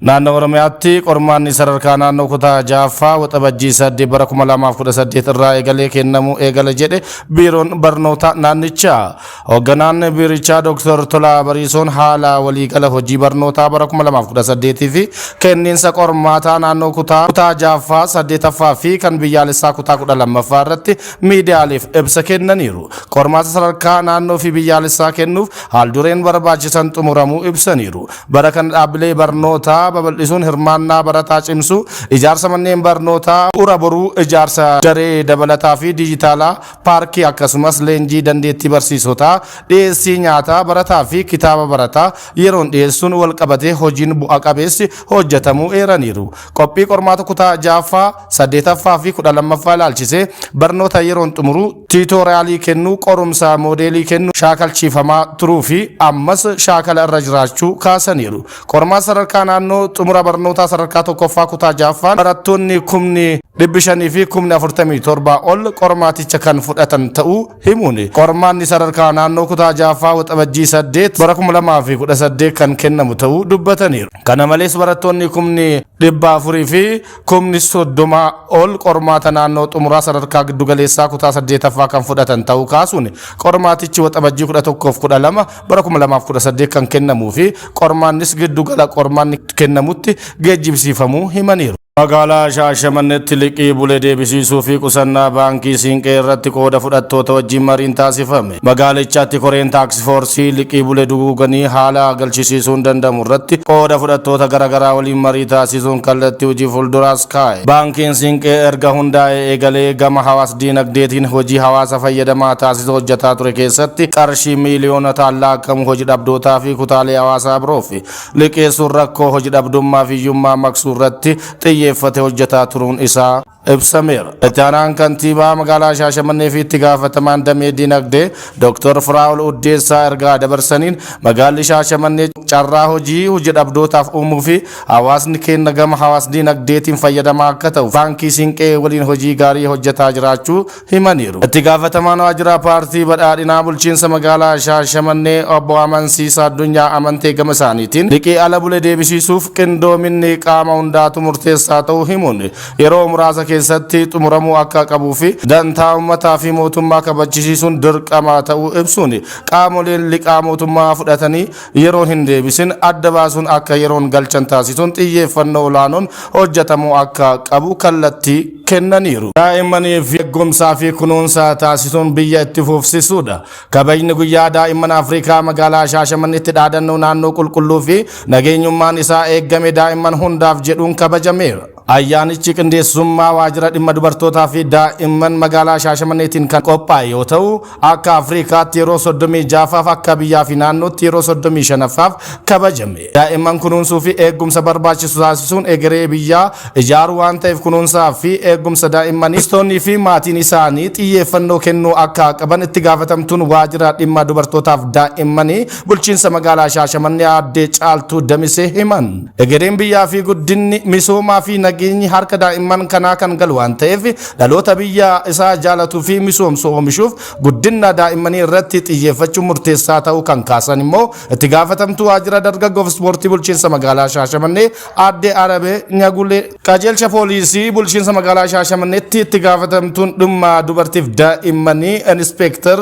Naannoo Oromiyaatti qormaanni sadarkaa naannoo kutaa 6ffaa Waxabajjii 8 bara 2018 irraa eegalee kennamuu eegala jedhe Biiroon Barnoota naannichaa. Hoogganaan biirichaa Dooktar Tolaa Bariisoon haala waliigala hojii barnootaa bara 2018 fi kenniinsa qormaataa naannoo kutaa 6ffaa, 8ffaa fi kan biyyaalessaa kutaa 12ffaa irratti miidiyaaleef ibsa kennaniiru. Qormaata sadarkaa naannoo fi biyyaalessaa kennuuf haaldureen barbaachisan xumuramuu ibsaniiru. Bara kana dhaabbilee barnootaa babal'isuun hirmaannaa barataa cimsuu, ijaarsa manneen barnootaa bu'uura boruu, ijaarsa daree dabalataa fi diijitaalaa, paarkii akkasumas leenjii dandeettii barsiisotaa, dhiyeessii nyaataa barataa fi kitaaba barataa yeroon dhiyeessuun walqabatee hojiin bu'a qabeessi hojjetamuu eeraniiru. Qophii qormaata kutaa 6ffaa, 8ffaa fi 12ffaa ilaalchisee barnoota yeroon xumuruu, tiitoriyaalii kennuu, qorumsa moodeelii kennuu shaakalchiifamaa turuu fi ammas shaakala irra jiraachuu kaasaniiru. Qormaata sadarkaa naannoo xumura barnootaa sadarkaa tokkoffaa kutaa 6ffaan barattoonni kumni 500 fi kumni 47 ol qormaaticha kan fudhatan ta'uu himuun qormaanni sadarkaa naannoo kutaa 6ffaa Waxabajjii 8 bara 2018 kan kennamu ta'uu dubbataniiru. Kana malees barattoonni kumni 400 fi kumni 30 ol qormaata naannoo xumuraa sadarkaa giddugaleessaa kutaa 8ffaa kan fudhatan ta'uu kaasuun qormaatichi Waxabajjii 11 fi 12 bara 2018 kan kennamuu fi qormaannis giddugala qormaanni kennamutti geejjibsiifamuu himaniiru. Magaalaa Shaashamanneetti liqii bule deebisiisuu fi qusannaa baankii Siinqee irratti qooda fudhattoota wajjin mariin taasifame. Magaalichaatti koreen taaksifoorsii liqii bule duguuganii haala galchisiisuun danda'amu irratti qooda fudhattoota garaagaraa waliin marii taasisuun kallattii hojii fuulduraas kaa'e. Baankiin Siinqee erga hundaa'ee eegalee gama hawaas diinagdeetiin hojii hawaasa fayyadamaa taasisuu hojjetaa ture keessatti qarshii miiliyoona lakkaa'amu hojii dhabdootaa fi kutaalee hawaasaa biroof liqeessuun rakkoo hojii dhabdummaa fi hiyyummaa maqsuu irratti xiyyeeffate hojjetaa turuun isaa ibsameera. Itti aanaan kantiibaa magaalaa Shaashamannee fi itti gaafatamaan damee dinagdee Dr. Firaa'ol Uddeessaa ergaa dabarsaniin magaalli Shaashamannee carraa hojii hojii dhabdootaaf uumuu fi hawaasni keenya gama hawaas dinagdeetiin fayyadamaa akka ta'u baankii Siinqee waliin hojii gaarii hojjetaa jiraachuu himaniiru. Itti gaafatamaan waajjira paartii badhaadhinaa bulchiinsa magaalaa Shaashamannee obbo Amansiisaa Addunyaa Amantee gama isaaniitiin liqii ala bule deebisiisuuf qindoominni qaama hundaatu murteessaa ta'uu himuun yeroo muraasa keessatti xumuramuu akka qabuu fi dantaa uummataa fi mootummaa kabachisiisuun dirqama ta'uu ibsuun qaamoleen liqaa mootummaa fudhatanii yeroon hin deebisin adda baasuun akka yeroon galchan taasisuun xiyyeeffannoo olaanoon hojjetamuu akka qabu kallattii kennaniiru. Daa'immaniif eegumsaa fi kunuunsa taasisuun biyya itti fufsisuudha. Kabajni guyyaa daa'imman Afrikaa magaalaa Shaashamanneetti dhaadannoo naannoo qulqulluu fi nageenyummaan isaa eeggame daa'imman hundaaf jedhuun kabajameera. Ayyaanichi qindeessummaa waajjira dhimma dubartootaa fi daa'imman magaalaa Shaashamanneetiin kan qophaa'e yoo ta'u akka Afrikaatti yeroo 36ffaaf akka biyyaa fi naannootti yeroo 35ffaaf kabajame. Daa'imman kunuunsuu fi eegumsa barbaachisu taasisuun egeree biyyaa ijaaruu waan ta'eef kunuunsaa fi eegumsa daa'immanii istoonnii fi maatiin isaanii xiyyeeffannoo kennuu akka qaban itti gaafatamtuun waajjira dhimma dubartootaaf daa'immanii bulchiinsa magaalaa Shaashamannee aaddee Caaltuu Damisee himan. Egereen biyyaa fi guddinni misoomaa fi nageenyi harka daa'imman kanaa kan galu waan ta'eef dhaloota biyya isaa jaalatuu fi misoomsu oomishuuf guddina daa'immanii irratti xiyyeeffachuun murteessaa ta'uu kan kaasan immoo itti gaafatamtuu waajjira dargaggoof ispoortii bulchiinsa magaalaa Shaashamannee aaddee Arabee Nyagulee qajeelcha poolisii bulchiinsa magaalaa Shaashamanneetti itti gaafatamtuun dhimma dubartiif daa'immanii inspektar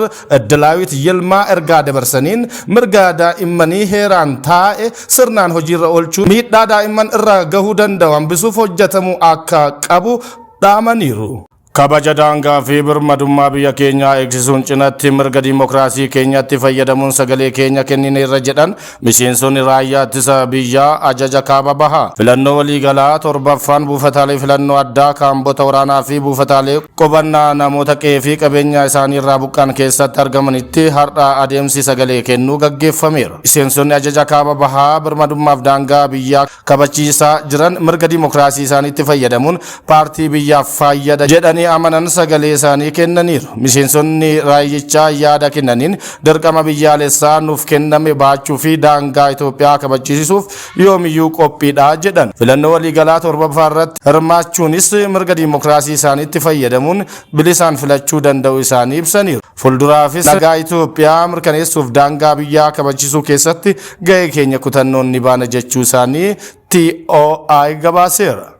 Dilaawit Yilmaa ergaa dabarsaniin mirga daa'immanii heeraan taa'e sirnaan hojiirra oolchuu miidhaa daa'imman irra gahuu danda'u hambisuuf hojjetamuu akka qabu dhaamaniiru. Kabaja daangaa fi birmadummaa biyya keenyaa eegsisuun cinatti mirga diimokiraasii keenyatti fayyadamuun sagalee keenya kennineerra jedhan miseensonni raayyaa ittisa biyyaa ajaja kaaba bahaa. Filannoo waliigalaa torbaffaan buufataalee filannoo addaa kaambota waraanaa fi buufataalee qubannaa namoota qe'ee fi qabeenya isaanii irraa buqqaan keessatti argamanitti har'a adeemsi sagalee kennuu gaggeeffameera. Miseensonni ajaja kaaba bahaa birmadummaaf daangaa biyyaa kabachiisaa jiran mirga diimokiraasii isaaniitti fayyadamuun paartii biyyaaf fayyada jedhanii amanan sagalee isaanii kennaniiru. Miseensonni raayyichaa yaada kennaniin dirqama biyyaalessaa nuuf kenname baachuu fi daangaa Itoophiyaa kabachiisuuf yoomiyyuu qophiidha jedhan. Filannoo waliigalaa torbaffaa irratti hirmaachuunis mirga diimokiraasii isaaniitti fayyadamuun bilisaan filachuu danda'u isaanii ibsaniiru. Fuulduraafis nagaa Itoophiyaa mirkaneessuuf daangaa biyyaa kabachiisuu keessatti gahee keenya kutannoon ni baana jechuu isaanii TOI gabaaseera.